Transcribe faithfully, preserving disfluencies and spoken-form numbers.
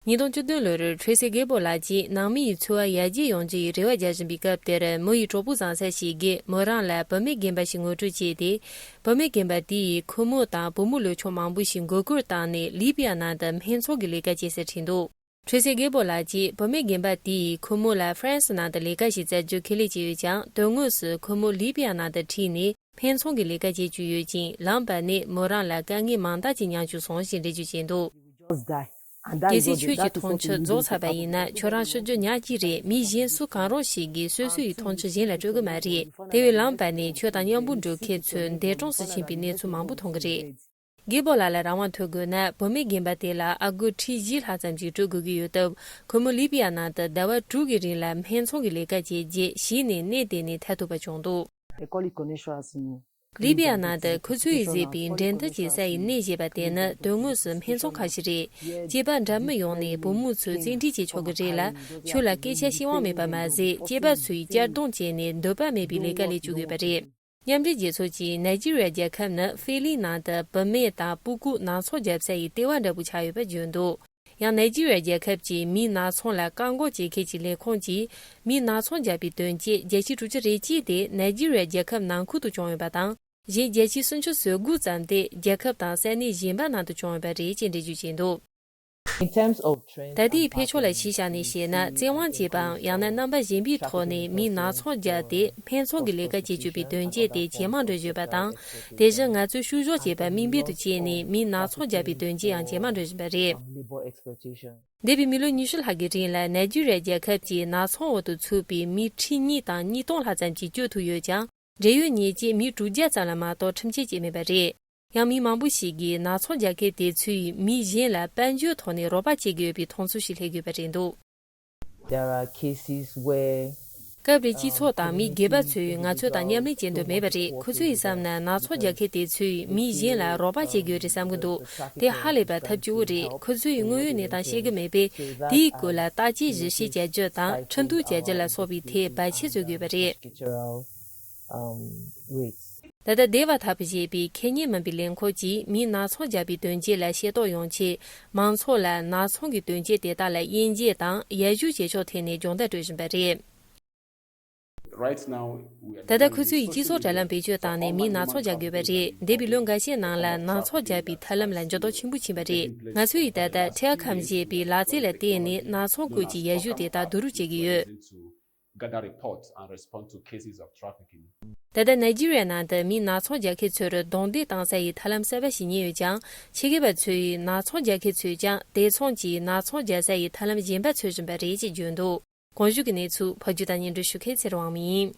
ཉིས་སྟོང་བཅུ་བདུན་ལོར་ཁྲོས་སེ་རྒད་པོ་ལགས་ཀྱིས་ནང་མི་ཡི་འཚོ་བ་ཡར་རྒྱས་ཡོང་རྒྱུ་ཡི་རེ་བ་རྒྱག་བཞིན་པའི་སྐབས་དེར། མོ་ཡི་གྲོགས་པོ་བཟང་ས་ཞིག་གིས་མོ་རང་ལ་བུད་མེད་རྒན་པ་ཞིག་ངོ་སྤྲོད་བྱས་ཏེ། བུད་མེད་རྒན་པ་དེ་ཡིས་ཁོ་མོ་དང་བུ་མོ་ལོ་ཆུང་མང་པོ་ཞིག་མགོ་སྐོར་བཏང་ནས་ལི་པི་ཡ་ནང་དུ་སྨད་འཚོང་གི་ལས་ཀ་བྱེད་སར་ཁྲིད་འདུག་ཁྲོས་སེ་རྒད་པོ་ལགས་ཀྱིས་བུད་མེད་རྒན་པ་དེ་ཡིས་ཁོ་མོ་ལ་ཧྥ་རན་སི་ནང་དུ་ལས་ཀ་ཞིག་བཙལ་རྒྱུ་ཁས་ལེན་བྱས་ཡོད་ཀྱང་། དོན་དངོས་སུ་ཁོ་མོ་ལི་པི་ཡ་ནང་དུ་ཁྲིད་ནས་སྨད་འཚོང་གི་ལས་ཀ་བྱེད་ཀྱི་ཡོད་ཅིང་། ལམ་བར་ནས་མོ་རང་ལ་དཀའ་ངལ་མང་དག་ཅིག་མྱངས་བཅུག་སོང་ཞེས་འགྲེལ་བརྗོད་བྱས་འདུག Just die. And that གལ་is སྲིད་what ཁྱོད we ཀྱི་need མཐོང་to ཆོས་རྫོགས་ཚར་བ་ཡིན་ན། ཁྱོད་རང་ཤི་རྒྱུ་ཉག་གཅིག་རེད། མི་གཞན་སུ་གང་རུང་ཞིག་གིས་སོ་སོ་ཡི་མཐོང་ཆོས་གཞན་ལ་སྤྲོད་གི་མ་རེད། དེ་བས་ལམ་བར་ནས་ཁྱོད་དང་མཉམ་པོ་འགྲོ་མཁན་ཚོས་འདས་གྲོངས་སུ་ཕྱིན་པའི་གནས་ཚུལ་མང་པོ་མཐོང་གི་རེད། རྒད་པོ་ལགས་ལ་རང་དབང་ཐོབ་དགོས་ན། བུད་མེད་རྒན་པ་དེ་ལ་ཨ་སྒོར་ཁྲི་བཞི་ལྷག་ཙམ་ཞིག་སྤྲོད་དགོས་ཀྱི་ཡོད་སྟབས། ཁོ་མོ་ལི་པི་ཡ་ནང་དུ་ཟླ་བ་དྲུག་གི་རིང་ལ་སྨད་འཚོང་གི་ལས་ཀ་བྱས་རྗེས། གཞི་ནས་གནས་དེ་ནས་ཐར་ཐུབ་པ་བྱུང་འདུག They call it connection as in ལི་པི་ཡ་ནང་དུ་ཁོ་ཚོས་བཟོས་པའི་འགྲན་བསྡུར་བྱེད་ས་ཡི་གནས་ཞེས་པ་དེ་ནི་དོན་དངོས་སུ་སྨད་འཚོང་ཁང་ཞིག་རེད། སྐྱེས་པ་འདྲ་མིན་ཡོང་ནས་བུ་མོ་ཚོས་བཙན་ཁྲིད་བྱེད་ཆོག་གི་རེད་ལ། ཁྱོད་ལ་སྐད་ཆ་བཤད་དབང་མེད་པ་མ་ཟད། སྐྱེས་པ་ཚོས་གཅར་རྡུང་བྱས་ནས་འདོད་པ་མེད་པའི་ལས་ཀ་ལས་བཅུག་ཡོད་པ་རེད། མཉམ་འབྲེལ་རྒྱལ་ཚོགས་ཀྱིས་ནཱི་ཇི་རི་ཡ་རྒྱལ་ཁབ་ནི་ཧྥེ་ལི་ནང་དུ་བུད་མེད་དང་སྤུ་གུ་ནག་ཚོང་རྒྱག་ས་ཡི་ལྟེ་བ་འདྲ་པོ་ཆགས་ཡོད་པ་བརྗོད་འདུག་ཡང་ནཱི་ཇི་རི་ཡ་རྒྱལ་ཁབ་ཀྱི་མིའི་ནག་ཚོང་ལ་བཀག་འགོག་བྱེད་མཁན་གྱི་ལས་ཁུངས་ཀྱིས། མིའི་ནག་ཚོང་རྒྱག་པའི་དོན་རྐྱེན་བརྒྱ་ཆ་དྲུག་ཅུ་རེ་གཅིག་དེ་ནཱི་ཇི་རི་ཡ་རྒྱལ་ཁབ་ནང་ཁུལ་དུ་བྱུང་ཡོད་པ་དང་། གཞན་བརྒྱ་ཆ་སུམ་ཅུ་སོ་དགུ་ཙམ་དེ་རྒྱལ་ཁབ་དང་ས་གནས་གཞན་པ་ནང་དུ་བྱུང་ཡོད་པ་རེད་ཅེས་འགྲེལ་བརྗོད་བྱས་འདུག In terms of trends ད་ལྟའི་འཕེལ་ཕྱོགས་ལ་གཞི་བཞག་ནས་བཤད་ན། བཙན་དབང་བྱས་པའམ་ཡང་ན་རྣམ་པ་གཞན་པའི་ཐོག་ནས་མིའི་ནག་ཚོང་བརྒྱབ་སྟེ་སྨད་འཚོང་གི་ལས་ཀ་བྱེད་བཅུག་པའི་དོན་རྐྱེན་དེ་ཇེ་མང་འགྲོ་བཞིན་པ་དང་། དེ་བཞིན་ང་ཚོས་བཤུ་གཞོག་བྱས་པ་དམིགས་འབེན་དུ་བྱས་ནས་མིའི་ནག་ཚོང་བརྒྱབ་པའི་དོན་རྐྱེན་ཡང་ཇེ་མང་འགྲོ་བཞིན་པ་རེད། Labor exploitation. འདས་པའི་མི་ལོ་ཉི་ཤུ་ལྷག་གི་རིང་ལ་ནཱི་ཇི་རི་ཡ་རྒྱལ་ཁབ་ཀྱི་ནག་ཚོང་འོག་ཏུ་ཚུད་པའི་མི་ཁྲི་གཉིས་དང་ཉིས་སྟོང་ལྷག་ཙམ་གྱིས་གཅོད་ཐུབ་ཡོད་ཀྱང་། འབྲེལ་ཡོད་ཉེས་ཆད་མི་དྲུག་བརྒྱ་ཙམ་ལ་མ་གཏོགས་ཁྲིམས་ཆད་བཅད་མེད་པ་རེད། ཡང་མི་མང་པོ་ཞིག་གིས་ནག་ཚོང་རྒྱག་མཁན་དེ་ཚོས་མི་གཞན་ལ་དཔལ་འབྱོར་ཐོག་ནས་རོགས་པ་བྱེད་ཀྱི་ཡོད་པའི་མཐོང་ཚུལ་ཞིག་སླེབས་ཡོད་པ་རེད་འདུག There are cases where སྐབས་རེ་སྤྱི་ཚོགས་དང་མི་སྒེར་པ་ཚོས་ང་ཚོ་དང་མཉམ་ལས་བྱེད་འདོད་མེད་པ་རེད། ཁོ་ཚོ་ཡི་བསམ་ན་ནག་ཚོང་རྒྱག་མཁན་དེ་ཚོས་མི་གཞན་ལ་རོགས་པ་བྱེད་དགོས་རེད་བསམ་གྱི་འདུག་དེ་ཧ་ལས་པ་ཐབས་སྐྱོ་བོ་རེད། ཁོ་ཚོས་དངོས་ཡོད་གནས་སྟངས་ཤེས་ཀྱི་མེད་པས། དེའི་སྐོར་ལ་བརྟག་དཔྱད་ཞིབ་བཤེར་བྱ་རྒྱུ་དང་ཁྲིམས་གཏུག་བྱ་རྒྱུ་ལ་སོགས་པའི་ཐད་བར་ཆད་བཟོ་དགོས་པ་རེད། Cultural, um, rates. ད་ལྟ་Deva Thapu ཞེས་པའི་ཁེ་ཉེན་མིན་པའི་ལས་ཁུངས་ཀྱིས་མིའི་ནག་ཚོང་རྒྱག་པའི་དོན་རྐྱེན་ལ་ཤེས་རྟོགས་ཡོང་ཆེད། མང་ཚོགས་ལ་ནག་ཚོང་གི་དོན་རྐྱེན་དེ་དག་ལ་དབྱེ་འབྱེད་དང་ཡར་ཞུ་བྱེད་ཕྱོགས་ཐད་ནས་སྦྱོང་བརྡར་སྤྲོད་བཞིན་པ་རེད། Right now, we are ད་ལྟ་ཁོ་ཚོས་སྤྱི་ཚོགས་དྲ་ལམ་བེད་སྤྱོད་བཏང་ནས་མིའི་ནག་ཚོང་རྒྱག་དགོས་པ་རེད། འདས་པའི་ལོ་འགའ་ཤས་ནང་ལ་ནག་ཚོང་རྒྱག་པའི་ཐབས་ལམ་ལ་འགྱུར་ལྡོག་ཆེན་པོ་ཕྱིན་པ་རེད། ང་ཚོ་ཡིས་ད་ལྟ་Telcom ཞེས་པའི་ལག་རྩལ་ལ་བརྟེན་ནས་ནག་ཚོང་སྐོར་གྱི་ཡར་ཞུ་དེ་དག་བསྡུ་རུབ་བྱེད་ཀྱི་ཡོད། Gather reports and respond to cases of trafficking. ད་ལྟ་ནཱི་ཇི་རི་ཡ་ནང་དུ་མིའི་ནག་ཚོང་རྒྱག་མཁན་ཚོར་རྡུང་རྡེག་བཏང་ས་ཡི་ཐབས་ལམ་གསར་པ་ཞིག་རྙེད་ཡོད་ཀྱང་། ཆེད་མཁས་པ་ཚོས་ནག་ཚོང་རྒྱག་མཁན་ཚོས་ཀྱང་དེ་མཚུངས་ཀྱི་ནག་ཚོང་རྒྱག་ས་ཡི་ཐབས་ལམ་གཞན་པ་འཚོལ་བཞིན་པ་རེད་ཅེས་བརྗོད་འདུག་གོང་ཞུས་ཀྱི་གནས་ཚུལ་ཕབ་སྒྱུར་དང་སྙན་སྒྲོན་ཞུ་མཁན་ཚེ་རིང་དབང་མོ་ཡིན།